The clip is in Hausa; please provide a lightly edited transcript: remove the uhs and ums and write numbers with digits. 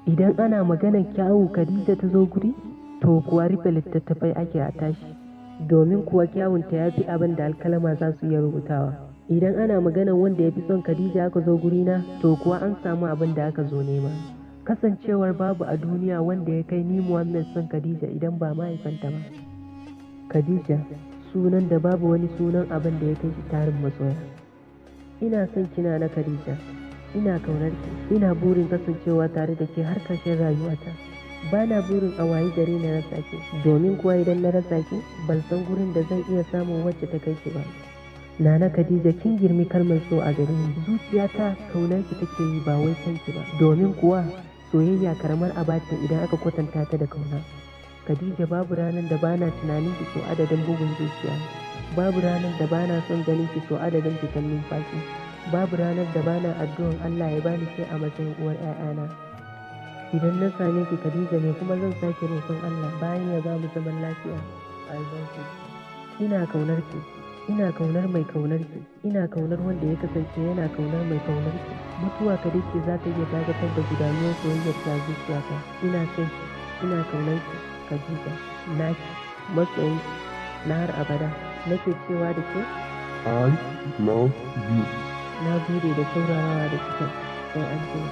Idan ana maganar kyawu Khadija ta zo guri, to kuwa rufe littattafai ake a tashi. Domin kuwa kyawunta ya fi abin da alkalama za su iya rubutawa. Idan ana maganar wanda ya fi son Khadija aka zo gurina, to kuwa an samu abin da aka zo nema. Kasancewar babu a duniya wanda ya kai ni Muhammad son Khadija idan ba mahaifanta ba. Khadija, sunan da babu wani sunan abin da ya kai shi tarin masoya. Ina son kina na Khadija, ina kaunar ki, ina burin kasancewa tare da ke har ƙarshen rayuwata. Ba na burin a wayi gari na rasa ki, domin kuwa idan na rasa ki, ban san gurin da zan iya samun wacce ta kai ki ba. Nana Khadija, kin girmi kalmar so a gare ni. Zuciyata kaunar ki take yi, ba wai san ki ba. Domin kuwa soyayya karamar aba ce idan aka kwatanta ta da kauna. Khadija, babu ranar da bana tunanin ki so adadin bugun zuciya. Babu ranar da bana son ganin ki so adadin fitan numfashi. Babu ranar da bana addu'an Allah ya bani ke a matsayin uwar 'ya'yana. Idan na same ki Khadija ne, kuma zan sake roƙon Allah bayan ya bamu zaman lafiya. I love you. Ina kaunar ki. Ina kaunar mai kaunar ki. Ina kaunar wanda ya kasance yana kaunar mai kaunar ki. Mutuwa kadai ce za ta iya dakatar da gudanuwar soyayyar ki a zuciyata. Ina son ki. Ina kaunar ki Khadija. Naki, masoyinki na har abada. Nake cewa da ke I love you. Na gode da saurarawa da kika. Sai an jima.